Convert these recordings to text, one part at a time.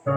Lub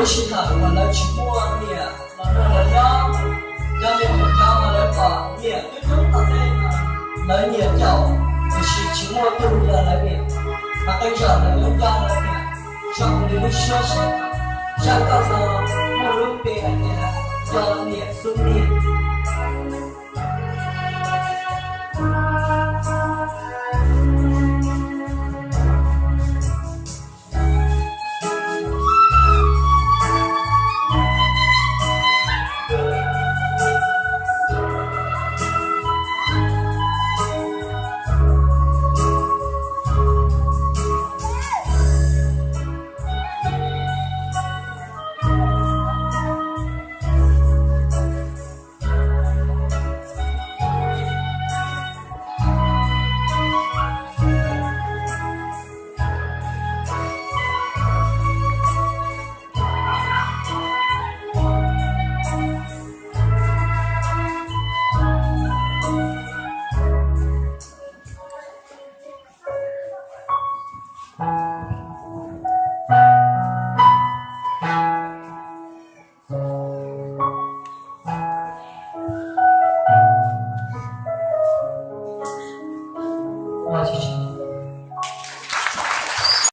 sij hawm uas lawv tsis muaj niam los nrog lawv nyob, cov me nyuam cov mas lawv pom niam coob coob tom tej, lawv nyiam caum, tiam sis tsis muaj tug yog lawv niam. Mas tej zaum lawv yuav nco lawv niam zoo li lub suab sab, sab nkauj no muaj lub npe hais tias nco niam xub ntiag.